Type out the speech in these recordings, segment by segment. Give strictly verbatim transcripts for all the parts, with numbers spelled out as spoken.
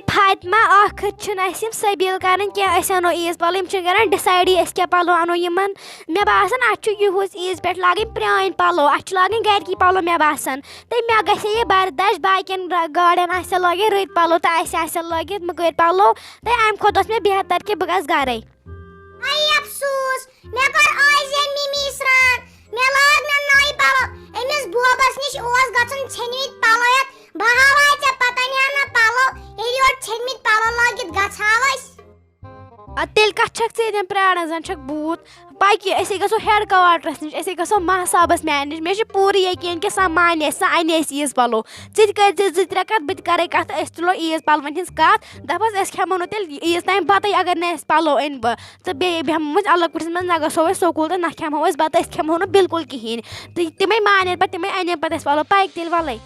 فاطمہ، ٲخٕر چھِنہٕ اَسہِ یِم سبیٖل کَران کینٛہہ، أسۍ اَنو عیٖذ پَلو۔ یِم چھِنہٕ کَران ڈِسایڈٕے أسۍ کیٛاہ پَلو اَنو یِمَن۔ مےٚ باسان، اَسہِ چھُ یِہُس عیٖذ پٮ۪ٹھ لاگٕنۍ پرٛٲنۍ پَلو، اَسہِ چھُ لاگٕنۍ گَرِکی پَلو، مےٚ باسان۔ تہٕ مےٚ گژھِ ہے یہِ برداش، باقیَن را-، گاڑٮ۪ن آسہِ ہا لٲگِتھ رٕتۍ پَلو تہٕ اَسہِ آسہِ ہا لٲگِتھ مٔکٕرۍ پَلو۔ تہٕ اَمہِ کھۄتہٕ اوس مےٚ بہتر کہِ بہٕ گژھٕ گَرَے۔ اے افسوس، مےٚ کوٚر آز یہِ مِمی سرٛان، مےٚ لٲگ نہٕ نٔے پَلو۔ أمِس بوبَس نِش اوس گژھُن ژھیٚنمٕتۍ پَلو ہٮ۪تھ، بہٕ ہاوہاے ژےٚ پَتہٕ اَنہِ ہا نہٕ پَلو، ییٚلہِ یورٕ ژھیٚنمٕتۍ پَلو لٲگِتھ گژھٕ ہاو أسۍ۔ اَدٕ تیٚلہِ کَتھ چھَکھ ژٕ ییٚتٮ۪ن پرٛاران، زَن چھَکھ بھوٗت؟ پَکہِ أسۍ ہے گژھو ہیڈ کواٹرَس نِش، أسۍ ہے گژھو ماہ صٲبَس میٛانہِ نِش۔ مےٚ چھِ پوٗرٕ یقیٖن کہِ سۄ مانہِ اَسہِ، سۄ اَنہِ اَسہِ عیٖذ پَلو۔ ژٕ تہِ کٔرۍ زِ زٕ ترٛےٚ کَتھ، بہٕ تہِ کَرَے کَتھ، أسۍ تُلو عیٖذ پَلوَن ہِنٛز کَتھ۔ دَپَس أسۍ کھٮ۪مو نہٕ تیٚلہِ عیٖذ تام بَتَے اگر نہٕ اَسہِ پَلو أنۍ بہٕ۔ تہٕ بیٚیہِ بیٚہمو أسۍ الگ کُٹھِس منٛز، نہ گژھو أسۍ سکوٗل تہٕ نہ کھٮ۪مو أسۍ بَتہٕ، أسۍ کھٮ۪مہو نہٕ بِلکُل کِہیٖنۍ۔ تہٕ تِمَے مانن پَتہٕ، تِمَے اَنن پَتہٕ اَسہِ پَلو۔ پَکہِ تیٚلہِ وَلَے۔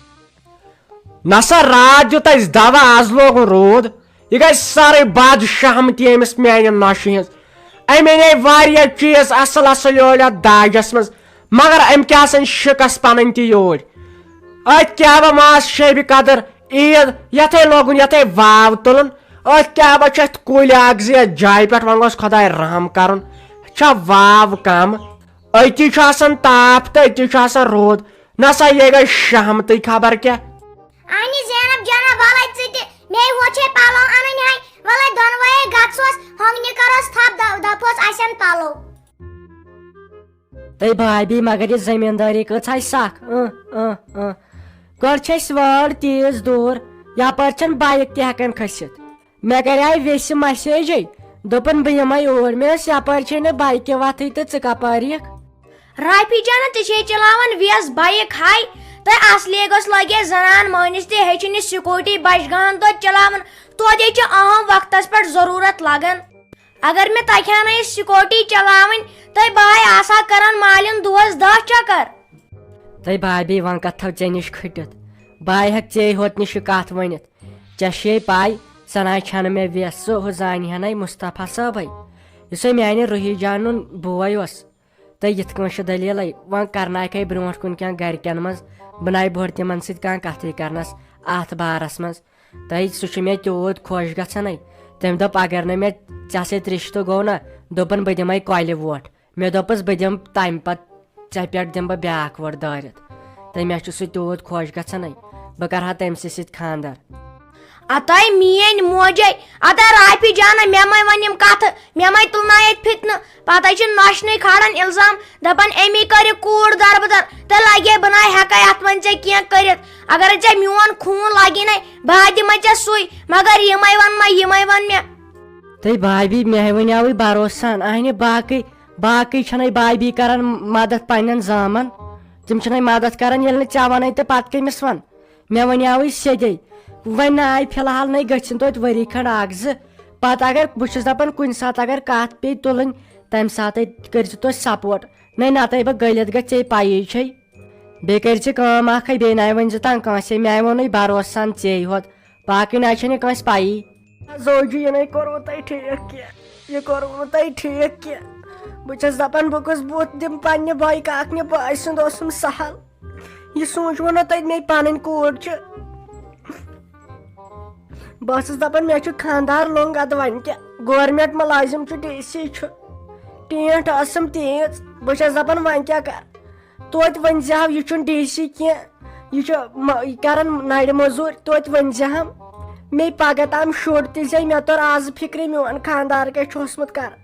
نسا راتھ دیُت اَسہِ دوا، آز لوگُن روٗد۔ یہِ گژھِ سارے بد شہمتی أمِس میانہِ نۄشہِ ہٕنٛز۔ أمۍ اَنے واریاہ چیٖز اصل اصل یورٕ یتھ داجس منٛز، مگر أمۍ کیٛاہ سا أنۍ شِکس پنٕنۍ تہِ یورٕ۔ أتھۍ کیٛاہ با ماس شیبہِ قدر عیٖد، یتھے لوگُن یتھے واو تُلُن۔ أتھۍ کیٛاہ با چھِ اَتھ کُلۍ اکھ زٕ یتھ جایہِ پٮ۪ٹھ، وۄنۍ گوٚژھ خۄداے رحم کرُن۔ چھا واو کم؟ أتی چھُ آسان تاپھ تہٕ أتی چھُ آسان روٗد۔ نسا یے گٔے شہمتٕے خبر کیٛاہ۔ اہنہِ زینب جانہ، وَلَے ژٕ تہِ، مے ہوچھے پَلو اَنٕنۍ ہاے، وَلَے دۄنوَے گژھوس، ہۄنٛگنہِ کَروس تھَپھ، دَ-، دَپوس اَسٮ۪ن پَلو۔ تہٕ بھابی، مگر یہِ زٔمیٖندٲری کۭژاہ سَکھ، اۭں، اۭں، اۭں۔ گۄڈٕ چھِ اَسہِ وٲر تیٖژ دوٗر، یَپٲرۍ چھَنہٕ بایِک تہِ ہٮ۪کان کھٔسِتھ۔ مےٚ کریاے ویسہِ مسیجے، دوٚپُن بہٕ یِمے اوٗرۍ۔ مےٚ ٲس یپٲرۍ چھے نہٕ بایکہِ وتھٕے تہٕ ژٕ کپٲرۍ یِکھ؟ رافی جانہ، ژےٚ چھے چلاوان ویس بایک ہاے، تہٕ اصلی گوٚژھ لگے زنان مٲنِس تہِ ہیٚچھِنۍ یہِ سکوٗٹی بجگاہن توتہِ چلاوان، توتہِ چھِ اہم وقتس پٮ۪ٹھ ضروٗرت لگان۔ اگر مےٚ تگہِ ہا نہٕ یہِ سکوٗٹی چلاوٕنۍ، تہٕ بہٕ ہاے آسہٕ ہا کران مالِن دۄہس دہ چکر۔ تہٕ بھابی، وۄنۍ کتھ تھاو ژےٚ نِش کھٔٹِتھ؟ بہٕ ہاے ہٮ۪کہٕ ژے ہوت نِش یہِ کتھ ؤنِتھ۔ ژےٚ چھے پاے، سنا چھنہٕ مےٚ ویس، سُہ ہُہ زانہِ ہا نے مصطفیٰ صٲبے۔ یُسے میانہِ روحی جانُن بوے اوس۔ تہٕ یِتھ کٲنٛٹھۍ چھِ دٔلیٖلے، وۄنۍ کرناوکھے برونٛٹھ کُن کینٛہہ گرِکٮ۪ن منٛز، بہٕ ناے بہٕ ہا تِمن سۭتۍ کانٛہہ کتھٕے کرنس اتھ بارس منٛز۔ تہٕ سُہ چھُ مےٚ تیوٗت خۄش گژھان۔ تٔمۍ دوٚپ، اگر نہٕ مےٚ ژےٚ سۭتۍ رشتہٕ گوٚو نہ، دوٚپُن، بہٕ دِمے کۄلہِ ووٹ۔ مےٚ دوٚپُس، بہٕ دِمہٕ تمہِ پتہٕ ژےٚ پٮ۪ٹھ دِمہٕ بہٕ بیٛاکھ ووٹ دٲرِتھ۔ تہٕ مےٚ چھُ سُہ تیوٗت خۄش گژھان، بہٕ کرٕ ہا تٔمۍ سٕے سۭتۍ خانٛدر۔ اتاے میٲنۍ موجے، اتاے رافی جانہ، مےٚ مے ون یِم کتھٕ، مےٚ مے تُلناے اتہِ فتنہٕ۔ پتے چھِ نۄشہِ نٕے کھالان الزام، دپان امی کٔر یہِ کوٗر دربدر، تہٕ لگے بہٕ ناے ہٮ۪کے اتھ وۄنۍ ژےٚ کینٛہہ کٔرِتھ۔ اگر ژےٚ میون خوٗن لگی نے، بہٕ ہا دِمے ژےٚ سُے، مگر یِمے ون مے، یِمے ون مےٚ۔ تہٕ بھابی، مےٚ ونیاوٕے بھروسہٕ سان، اہنہِ باقٕے، باقٕے چھنہٕ بھابی کران مدد پننٮ۪ن زامن، تِم چھنہٕ مدد کران، ییٚلہِ نہٕ ژےٚ ونے تہٕ پتہٕ کٔمِس ون؟ مےٚ ونیاوٕے سیٚدے، وۄنۍ نہ آیہِ فی الحال نے گٔژھِنۍ توتہِ ؤری کھنڈ اکھ زٕ۔ پتہٕ اگر بہٕ چھُس دپان کُنہِ ساتہٕ اگر کتھ پیٚیہِ تُلٕنۍ، تمہِ ساتہٕ کٔرۍ زِ تُہۍ سپورٹ۔ نے نتہٕ بہٕ گٔلِتھ گژھِ، ژےٚ پَیی چھے۔ بیٚیہِ کٔرۍ زِ کٲم اکھ، بیٚیہِ نہ ؤنۍ زِ تنہٕ کٲنٛسے، مےٚ ووٚنُے بھروسہٕ سان ژے ہوت، باقٕے نہ چھنہٕ کٲنٛسہِ پَیی۔ زوجی، یہِ نے کوٚروٕ تۄہہِ ٹھیٖک کینٛہہ، یہِ کوٚروٕ نہٕ تۄہہِ ٹھیٖک کینٛہہ۔ بہٕ چھَس دپان، بہٕ کُس بُتھ دِمہٕ پننہِ بایہِ کاکنہِ، بٲے سُنٛد اوسُم سہل۔ یہِ سوٗنٛچوٕ نہ تۄہہِ، مےٚ پنٕنۍ کوٗر چھِ۔ بہٕ ٲسٕس دپان، مےٚ چھُ خانٛدار لوٚنٛگ، ادٕ وۄنۍ کیٛاہ؟ گورمٮ۪نٛٹ مُلٲزِم چھُ، ڈی سی چھُ، ٹینٛٹھ ٲسٕم تیٖژ۔ بہٕ چھَس دپان، وۄنۍ کیٛاہ کر؟ توتہِ ؤنۍ زِ ہاو، یہِ چھُنہٕ ڈی سی کینٛہہ، یہِ چھُ م-، یہِ کران نرِ موٚزوٗرۍ، توتہِ ؤنۍ زِ ہم۔ مے پگاہ تام شُر تہِ زے، مےٚ توٚر آز فِکرِ، میون خانٛدار کیٛاہ چھُ اوسمُت کران۔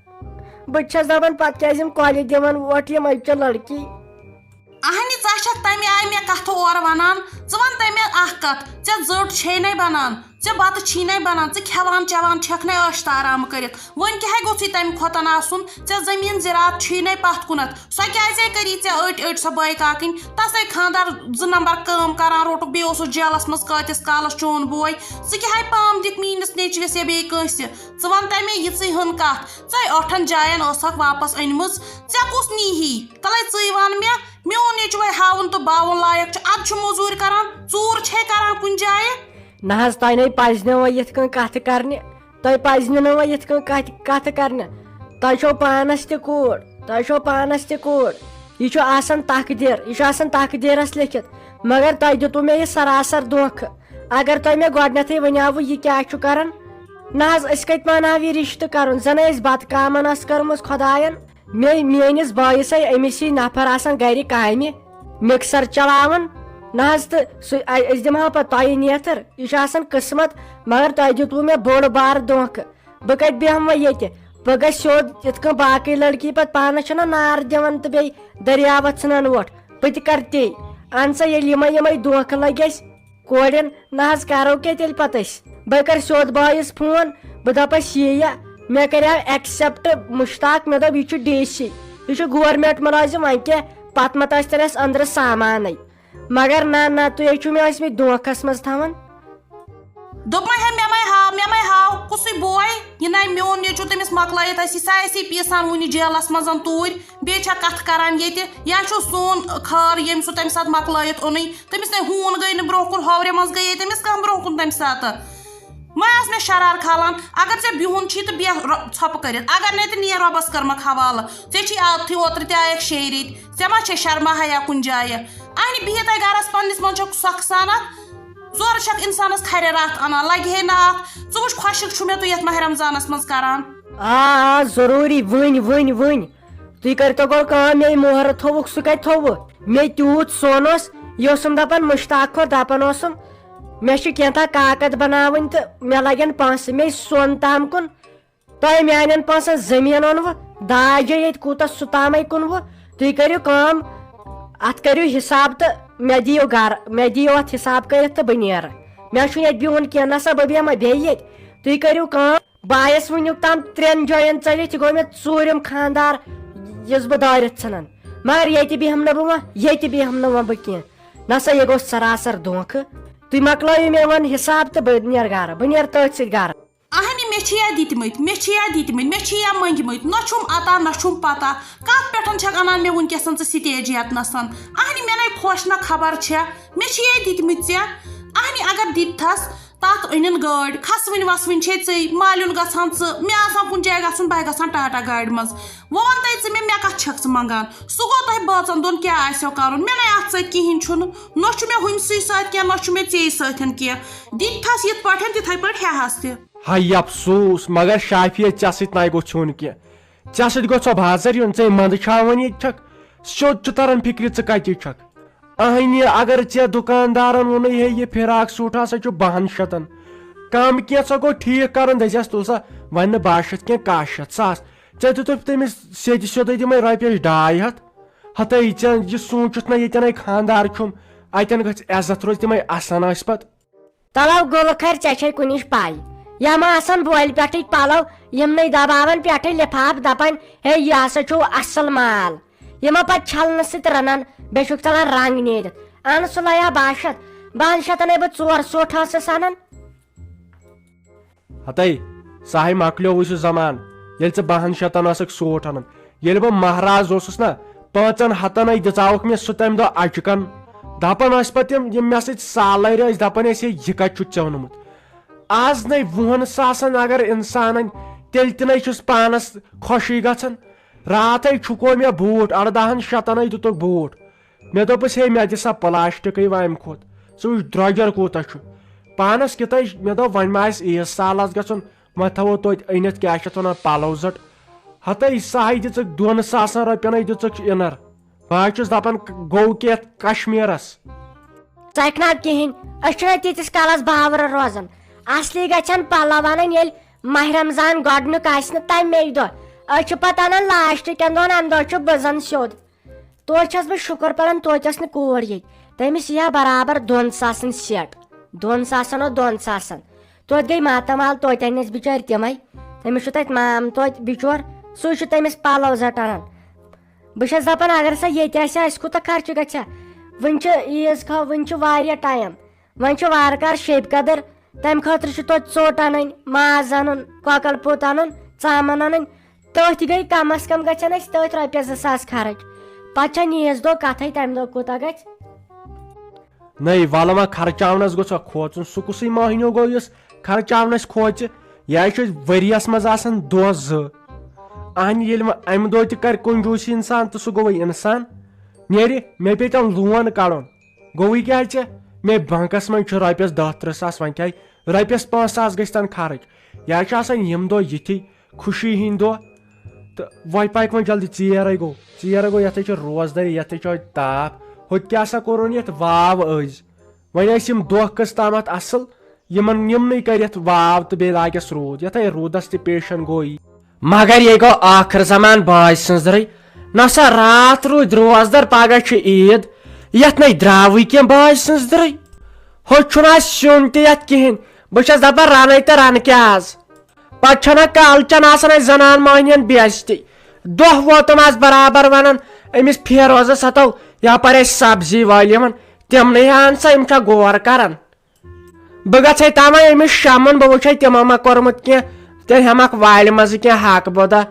بہٕ تہِ چھَس دپان، پتہٕ کیٛازِ یِم کۄلہِ دِوان ووٹ یِم أزچہِ لڑکی؟ اہنہِ، ژٕ چھکھ تمہِ آیہِ مےٚ کتھٕ اورٕ ونان، ژٕ ون تمہِ اکھ کتھ، ژےٚ زٔٹ چھے نے بنان، ژےٚ بتہٕ چھی نے بنان، ژٕ کھٮ۪وان چٮ۪وان چھکھ نے عٲش تارام کٔرِتھ، وۄنۍ کیٛاہ گوٚژھُے تمہِ کھۄتن آسُن؟ ژےٚ زٔمیٖن زِراعت چھی نے پتھ کُنتھ، سۄ کیٛازے کٔری ژےٚ أٹۍ أٹۍ سۄ بٲے کاکٕنۍ؟ تسے خانٛدار زٕ نمبر کٲم کران روٚٹُکھ، بیٚیہِ اوسُس جیلس منٛز کۭتِس کالس چون بوے۔ ژٕ کیٛاہ ہاے پام دِکھ میٛٲنِس نیٚچوِس یا بیٚیہِ کٲنٛسہِ؟ ژٕ وَن تہٕ مےٚ یِژٕے ہن کتھ، ژے ٲٹھن جاین ٲسکھ واپس أنمٕژ، ژےٚ کُس نیٖہی؟ تلے ژٕے وَن مےٚ، میون نیٚچوے ہاوُن تہٕ باوُن لایق چھُ، ادٕ چھُ موٚزوٗرۍ کران، ژوٗر چھے کران کُنہِ جایہِ؟ نہ حظ، تۄہہِ نے پزِ نہٕ وۄنۍ یِتھ کٔنۍ کتھٕ کرنہِ۔ تۄہہِ پزِ نہٕ وۄنۍ یِتھ کٔنۍ کتھِ، کتھٕ کرنہِ۔ تۄہہِ چھو پانس تہِ کوٗر، تۄہہِ چھو پانس تہِ کوٗر۔ یہِ چھُ آسان تقدیر، یہِ چھُ آسان تقدیرس لیکھِتھ۔ مگر تۄہہِ دیُتوُ مےٚ یہِ سراسر دھوکہٕ۔ اگر تۄہہِ مےٚ گۄڈٕنیتھٕے ونیاوٕ یہِ کیٛاہ چھُ کران، نہ حظ، أسۍ کتہِ مانہو یہِ رشتہٕ کرُن؟ زنہٕ ٲسۍ بتہٕ کامن ٲس کٔرمٕژ خۄداین۔ مے میٲنِس بٲیِس ہے أمِس ہی نفر آسان گرِ کامہِ، مکسر چلاوان۔ نہ حظ، تہٕ سُہ أسۍ دِمہو پتہٕ تۄہہِ نیتھر۔ یہِ چھُ آسان قسمت، مگر تۄہہِ دیُتوُ مےٚ بوٚڑ بار دھوکہٕ۔ بہٕ کتہِ بیٚہمہٕ وۄنۍ ییٚتہِ؟ بہٕ گژھٕ سیوٚد یِتھ کٔنۍ باقٕے لڑکی پتہٕ پانس چھِنہ نار دِوان تہٕ بیٚیہِ دٔریاوس ژھٕنان وۄٹھ۔ بہٕ تہِ کرٕ تی۔ اہن سا، ییٚلہِ یِمے یِمے دھوکہٕ لگہِ اَسہِ کورٮ۪ن، نہ حظ کرو کیٛاہ تیٚلہِ پتہٕ أسۍ؟ بہٕ کرٕ سیوٚد بٲیِس فون، بہٕ دپس یی یا، مےٚ کریاو accept مشتاق، مےٚ دوٚپ یہِ چھُ D C، یہِ چھُ government مُلٲزِم، وۄنۍ کیٛاہ پتہٕ مہ تہِ آسہِ تیٚلہِ اَسہِ أنٛدرٕ سامانٕے۔ مگر نہ، نہ، تُہۍ ہے چھِو مےٚ ٲسمٕتۍ دھوکھس منٛز تھاوان۔ دوٚپمَے ہے، مےٚ مَے ہاو، مےٚ مَے ہاو، کُسٕے بوے؟ یہِ نَے میون نیٚچوٗ، تٔمِس مۄکلٲیِتھ آسہِ سُہ آسہِ پیٖسان وُنہِ جیلَس منٛز توٗرۍ، بیٚیہِ چھا کَتھٕ کَران ییٚتہِ؟ یا چھُ سون خٲر ییٚمۍ سُہ تَمہِ ساتہٕ مۄکلٲیِتھ اوٚنُے؟ تٔمِس نَے ہوٗن گٔے نہٕ برٛونٛہہ کُن، ہورِ منٛز گٔیے تٔمِس کانٛہہ برٛونٛہہ کُن تَمہِ ساتہٕ؟ وۄنۍ آس مےٚ شرار کھالان، اگر ژےٚ بِہُن چھی تہٕ بیٚہہ رو-، ژھۄپہٕ کٔرِتھ، اگر نے تہٕ نیر رۄبس کٔرمکھ حوالہٕ۔ ژےٚ چھی عادتھٕے، اوترٕ تہِ آیکھ شیٚیہِ ریٚتۍ، ژےٚ ما چھے شرما حیا کُنہِ جایہِ؟ اہنہِ بِہِتھ ہے گرس پننِس منٛز چھکھ سۄکھٕ سان اتھ، زورٕ چھکھ انسانس کھرِ راتھ انان، لگہِ ہے نہٕ اتھ۔ ژٕ وٕچھ خۄشک چھُ مےٚ تُہۍ یتھ ماہِ رمضانس منٛز کران۔ آ، آ، ضروٗری، وٕنۍ، وٕنۍ، وٕنۍ۔ تُہۍ کٔرۍتو گۄڈٕ کٲم، مےٚ یہِ مۄہر تھوٚوُکھ، سُہ کتہِ تھوٚوُ؟ مےٚ تیوٗت سۄن اوس، یہِ اوسُم دپان، مشتاق کھۄر دپان اوسُم، مےٚ چھِ کینٛژھا کاکد بناوٕنۍ تہٕ مےٚ لگن پونٛسہٕ، مےٚ سۄن تام کُن۔ تۄہہِ میانٮ۪ن پونٛسن زٔمیٖن اوٚنوُ، داج ییٚتہِ کوٗتاہ سُہ تامے کُنوُ۔ تُہۍ کٔرِو کٲم، اتھ کٔرِو حساب تہٕ مےٚ دِیِو گرٕ، مےٚ دِیِو اتھ حساب کٔرِتھ تہٕ بہٕ نیرٕ۔ مےٚ چھُنہٕ ییٚتہِ بِہُن کینٛہہ، نسا بہٕ بیٚہمہ بیٚیہِ ییٚتہِ۔ تُہۍ کٔرِو کٲم، بایس وٕنیُک تام ترٛٮ۪ن جاین ژٔلِتھ، یہِ گوٚو مےٚ ژوٗرِم خانٛدار، یُس بہٕ دٲرِتھ ژھٕنن۔ مگر ییٚتہِ بیٚہمہٕ نہٕ بہٕ وۄنۍ، ییٚتہِ بیٚہمہٕ نہٕ وۄنۍ بہٕ کینٛہہ۔ نسا، یہِ گوٚو سراسر دھوکہٕ۔ تُہۍ مۄکلٲیِو مےٚ وۄنۍ حساب تہٕ بہٕ نیرٕ گرٕ، بہٕ نیرٕ تٔتھۍ سۭتۍ گرٕ۔ اہنہِ، مےٚ چھِ یا دِتمٕتۍ، مےٚ چھِ یا دِتمٕتۍ، مےٚ چھِ یا مٔنگمٕتۍ، نہ چھُم عطا، نہ چھُم پتہ۔ کتھ پٮ۪ٹھ چھکھ انان مےٚ وٕنکیٚسن ژٕ سٹیج یتنسن؟ اہنہِ، مےٚ نے خۄش نہ خبر چھےٚ، مےٚ چھِ یا دِتمٕتۍ ژےٚ۔ اہنہِ، اگر دِتتھس، تتھ أنِن گٲڑۍ، کھسوٕنۍ وسوٕنۍ چھے ژٕے، مالیُن گژھان ژٕ، مےٚ آسان کُنہِ جایہِ گژھُن، بہٕ گژھان ٹاٹا گاڑِ منٛز۔ وۄنۍ ون تہٕ ژٕ مےٚ، مےٚ کتھ چھکھ ژٕ منگان؟ سُہ گوٚو تۄہہِ بٲژن دۄن، کیٛاہ آسیو کرُن؟ مےٚ نے اتھ سۭتۍ کہینۍ چھُنہٕ، نہ چھُ مےٚ ہُمۍ سٕے سۭتۍ کینٛہہ، نہ چھُ مےٚ ژیٚے سۭتۍ کینٛہہ۔ دِتتھس یِتھ پٲٹھۍ، تِتھے پٲٹھۍ ہیہس تہِ۔ ہاے افسوس، مگر شافیہ، ژےٚ سۭتۍ نَے گوٚژھ ہیوٚن کینٛہہ۔ ژےٚ سۭتۍ گوٚژھ سۄ بازر یُن، ژےٚ منٛدٕ چھا وۄنۍ ییٚتہِ چھکھ؟ سیوٚد چھُ تران فکرِ، ژٕ کتہِ چھکھ؟ اہنہِ، اگر ژےٚ دُکاندارن ووٚنُے ہے، یہِ فراک سوٗٹ ہسا چھُ بَہَن شیٚتن، کم کینٛژھا گوٚو ٹھیٖک کرُن، دٔپزٮ۪س، تُل سا، وۄنۍ نہٕ بَہہ شیٚتھ کینٛہہ، کاہ شیٚتھ، ساس۔ ژےٚ دیُتُتھ تٔمِس سیٚدِ سیوٚدُے، دِمے رۄپیس ڈاے ہتھ۔ ہتے، ژےٚ یہِ سوٗنٛچُتھ نہ، ییٚتٮ۪ن ہے خانٛدار چھُم، اتٮ۪ن گژھِ عزت روزِ، تِمے آسان ٲسۍ پتہٕ۔ تلو گُلہٕ کھرِ، ژےٚ چھے کُنِچ پَے۔ یِم آسان بولہِ پٮ۪ٹھٕکۍ پَلو، یِمنٕے دباوان پٮ۪ٹھٕے لِفاف، دَپان، ہے، یہِ ہسا چھُو اَصٕل مال۔ یِمو پَتہٕ چھَلنہٕ سۭتۍ رَنان، بیٚیہِ چھُکھ ژَلان رنٛگ نیٖرِتھ۔ اَن سُہ لَیا بَہہ شیٚتھ، بَہَن شیٚتَن ہے بہٕ ژور سوٗٹ ہسا سَنان۔ ہتے، سُہ ہے مۄکلیووُے سُہ زمان، ییٚلہِ ژٕ بَہَن شیٚتَن ٲسٕکھ سوٗٹ اَنان۔ ییٚلہِ بہٕ مہراز اوسُس نا، پانٛژن ہتن ہے دِژاوکھ مےٚ سُہ تمہِ دۄہ اچکن۔ دپان ٲسۍ پتہٕ یِم، یِم مےٚ سۭتۍ سالٲرۍ ٲسۍ، دپان ٲسۍ، "ہے، یہِ کتہِ چھُتھ ژےٚ اوٚنمُت؟" از نے وُہن ساسن اگر انسانن، تیٚلہِ تہِ نے چھُس پانس خۄشی گژھان۔ راتھے چھُکو مےٚ بوٗٹھ، اردہن شتن ہے دِتُکھ بوٗٹھ۔ مےٚ دوٚپُس، "ہے، مےٚ دِ سا پلاسٹکٕے وۄنۍ امہِ کھۄتہٕ، ژٕ وٕچھ درۄجر کوٗتاہ چھُ۔" پانس کِتھے، مےٚ دوٚپ، "وۄنۍ ما آسہِ عیٖد سالس گژھُن، وۄنۍ تھاوو توتہِ أنِتھ، کیٛاہ چھِ اتھ ونان، پلو زٹ۔" ہتے سہی دِژٕکھ دۄن ساسن رۄپین، ہے دِژٕکھ انر۔ بہٕ حظ چھُس دپان، گوٚو کیٛاہ یتھ کشمیرس؟ ژٕ ہیٚکھ نہٕ اتھ کِہینۍ۔ أسۍ چھِنہٕ تیٖتِس کالس باورٕ روزان۔ اصلی گژھن پلو انٕنۍ، ییٚلہِ ماہِ رمضان گۄڈنیُک آسہِ نہٕ، تمے دۄہ۔ أسۍ چھِ پتہٕ انان لاسٹ کٮ۪ن دۄہن، امہِ دۄہ چھُ بٕزان سیوٚد۔ توتہِ چھَس بہٕ شُکُر پَران، توتہِ ٲس نہٕ کوٗر ییٚتہِ۔ تٔمِس یِہا برابر دۄن ساسَن سیٹ، دۄن ساسَن او دۄن ساسَن۔ توتہِ گٔے ماتامال، توتہِ اَنٮ۪س بِچٲرۍ تِمَے۔ تٔمِس چھُ تَتہِ مام توتہِ بِچور، سُے چھُ تٔمِس پَلو زَٹان۔ بہٕ چھَس دَپان، اگر سا ییٚتہِ آسہِ ہا، اَسہِ کوٗتاہ خرچہٕ گژھِ ہا؟ وٕنہِ چھِ عیٖذ خٲ-، وٕنہِ چھُ واریاہ ٹایم۔ وۄنۍ چھُ وارٕ کارٕ شیٚبہِ قدٕر، تَمہِ خٲطرٕ چھُ توتہِ ژوٚٹ اَنٕنۍ، ماز اَنُن، کۄکَر پوٚت اَنُن، ژامَن اَنٕنۍ۔ تٔتھۍ گٔے کم از کم گژھن اَسہِ تٔتھۍ رۄپیَس زٕ ساس خرٕچ۔ پَتہٕ چھا نیٖز دۄہ کَتھٕے، تَمہِ دۄہ کوٗتاہ گژھِ؟ نٔے وَلہٕ وۄنۍ خرچاونَس گوٚژھ وۄنۍ کھوژُن، سُہ کُسٕے مۄہنیو گوٚو یُس خرچاونَس کھوژِ؟ یہِ ہا چھُ ؤریَس منٛز آسان دۄہ زٕ۔ اَہنہِ ییٚلہِ وۄنۍ اَمہِ دۄہ تہِ کَرِ کنجوٗسی اِنسان تہٕ سُہ گوٚوٕے اِنسان۔ نیرِ مےٚ پیٚیہِ تَن لون کَڑُن۔ گوٚوٕے کیٛاہ ژےٚ؟ مےٚ بنکس منٛز چھُ رۄپیس دہ ترٕٛہ ساس، وۄنۍ کیٛاہ، رۄپیس پانٛژھ ساس گژھِ تن خرٕچ۔ یا چھِ آسان یِم دۄہ یِتھی خوشی ہٕنٛدۍ دۄہ، تہٕ وۄنۍ پکہِ وۄنۍ جلدی، ژیر گوٚو، ژیر گوٚو، یتھے چھُ روزدٲری، یتھے چھُ اتہِ تاپھ۔ ہُتہِ کیٛاہ سا کوٚرُن یتھ واو أزۍ؟ وۄنۍ ٲسۍ یِم دۄہ کٔژ تامتھ اصل، یِمن یِمنٕے کٔرِتھ واو تہٕ بیٚیہِ لاگٮ۪س روٗد، یتھے روٗدس تہِ پیشن گوٚو یی۔ مگر یے گوٚو ٲخر زمان باے سٕنٛزرٕے۔ نہ سا راتھ روٗدۍ روزدر، پگاہ چھِ عیٖد، یتھ نے درٛاوٕے کینٛہہ باے سٕنٛزرٕے۔ ہُہ چھُنہٕ اَسہِ سیُن تہِ یتھ کِہیٖنۍ۔ بہٕ چھَس دپان رنَے تہٕ رنہٕ کیٛاہ آز؟ پتہٕ چھَنہ کالچن آسان اَسہِ زنان مۄہنِین بے عزتی۔ دۄہ ووتُم آز برابر ونان أمِس فیروزس ہتو یپٲرۍ اَسہِ سبزی وٲلۍ یِوان، تِمنٕے ہن سا یِم چھا غور کران۔ بہٕ گژھے تام أمِس شمن، بہٕ وٕچھے تِمو ما کوٚرمُت کینٛہہ، تیٚلہِ ہٮ۪مکھ والہِ منٛزٕ کینٛہہ حق بودا۔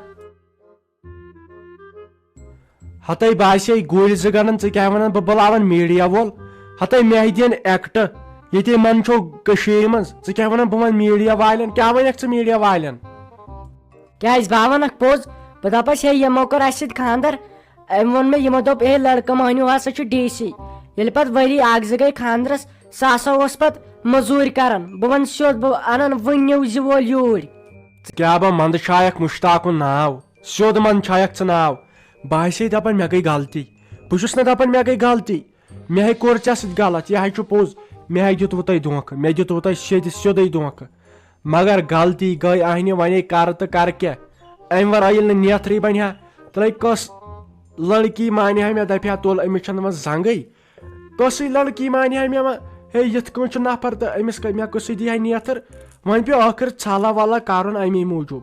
ہتے باسے گُرۍ زٕ گنڈن، ژٕ کیٛاہ ونان؟ بہٕ بُلاون میٖڈیا وول۔ ہتے مےٚ دِین ایکٹ، ییٚتے من چھو کٔشیٖرِ منٛز۔ ژٕ کیٛاہ ونان؟ بہٕ ونہٕ میٖڈیا والٮ۪ن۔ کیٛاہ ونکھ ژٕ میٖڈیا والٮ۪ن؟ کیٛازِ؟ بہٕ ہا ونکھ پوٚز۔ بہٕ دپس، ہے، یِمو کوٚر اسہِ سۭتۍ خانٛدر۔ أمۍ ووٚن مےٚ، یِمو دوٚپ، ہے، لڑکہٕ مۄہنیو ہسا چھُ ڈی سی۔ ییٚلہِ پتہٕ ؤری اکھ زٕ گٔے خانٛدرس، سُہ ہسا اوس پتہٕ مٔزوٗرۍ کران۔ بہٕ ونہٕ سیوٚد، بہٕ انن وُنہِ نِوزِ وول یوٗرۍ۔ ژٕ کیٛاہ با منٛدٕ چھایکھ مُشتاقُن ناو؟ سیوٚد منٛدٕ چھایکھ ژٕ ناو؟ بہٕ ہسے دپان مےٚ گٔے غلطی۔ بہٕ چھُس نہٕ دپان مےٚ گٔے غلطی۔ مےٚ ہے کوٚر ژےٚ سۭتۍ غلط، یہِ ہے چھُ پوٚز۔ مےٚ ہے دیُتوٕ تۄہہِ دھونٛکھٕ، مےٚ دیُتوٕ تۄہہِ سیٚدِ سیوٚدُے دھونٛکھٕ۔ مگر غلطی گٔے اہنہِ، وۄنۍ ہے کرٕ تہٕ کرٕ کیٛاہ؟ امہِ ورٲے ییٚلہِ نہٕ نیتھرٕے بنہِ ہا، تیٚلہِ کۄس لڑکی مانہِ ہا مےٚ، دپہِ ہا تُل أمِس چھنہٕ وۄنۍ زنٛگٕے؟ کۄسٕے لڑکی مانہِ ہا مےٚ وۄنۍ؟ ہے، یِتھ کٔنۍ چھُ نفر تہٕ أمِس کٔر مےٚ کُس دی ہا نیتھر؟ وۄنۍ پیوٚو ٲخر ژھلہ ولہ کرُن امی موٗجوٗب۔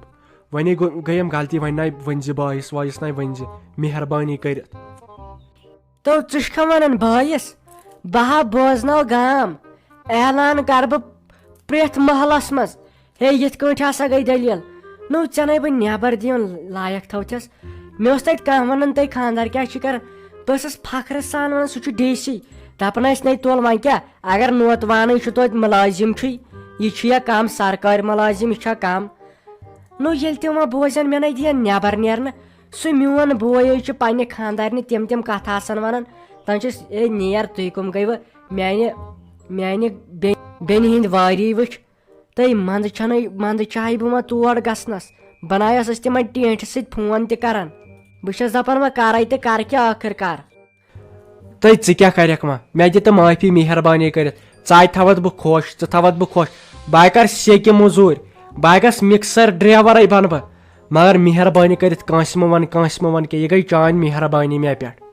وۄنۍ گو-، گٔیم غلطی، وۄنۍ ناے ؤنۍ زِ بٲیِس وٲیِس ناے ؤنۍ زِ، مہربٲنی کٔرِتھ۔ تو ژٕ چھُکھا ونان بٲیِس؟ بہٕ ہا بوزناو گام، اعلان کرٕ بہٕ پرٛٮ۪تھ محلس منٛز، ہے، یِتھ کٲٹھۍ ہسا گٔے دٔلیٖل۔ نو، ژےٚ نے بہٕ نٮ۪بر دِیُن لایق تھوتھس۔ مےٚ اوس تتہِ کانٛہہ ونان، تُہۍ خانٛدار کیٛاہ چھِ کران؟ بہٕ ٲسٕس فخرٕ سان ونان، سُہ چھُ ڈی سی۔ دپان ٲسۍ، نے تُل وۄنۍ کیٛاہ، اگر نوتوانٕے چھُ توتہِ مُلٲزِم چھُے، یہِ چھُ یا کم سرکٲرۍ مُلٲزِم، یہِ چھا کم؟ نو، ییٚلہِ تِم وۄنۍ بوزن، مےٚ نے دِین نٮ۪بر نیرنہٕ۔ سُہ میون بوے چھُ پننہِ خانٛدارنہِ تِم تِم کتھٕ آسان ونان، دپان چھِس، ہے نیر، تُہۍ کٕم گٔیوٕ میانہِ، میانہِ بے-، بیٚنہِ ہٕنٛدۍ واری وٕچھ؟ تہٕ منٛزٕ چھنہٕ، منٛزٕ چھاے بہٕ وۄنۍ تور گژھنس، بناوس أسۍ تِمن ٹینٹھِ سۭتۍ فون تہِ کران۔ بہٕ چھس دپان وۄنۍ کرے تہٕ کرٕ کیٛاہ ٲخٕر کار۔ تہٕ ژٕ کیٛاہ کرکھ وۄنۍ؟ مےٚ دِ تہٕ معٲفی مہربٲنی کٔرِتھ۔ ژٕ تہِ تھاوتھ بہٕ خۄش، ژٕ تھاوتھ بہٕ خۄش۔ بہٕ ہا کرٕ سیٚکہِ موٚزوٗرۍ، بہٕ ہا گژھٕ مِکسر ڈرایورے بنہٕ بہٕ، مگر مہربٲنی کٔرِتھ کٲنٛسہِ مہٕ وَن، کٲنٛسہِ مہٕ وَن کینٛہہ۔ یہِ گٔے چٲنۍ مہربٲنی مےٚ پٮ۪ٹھ۔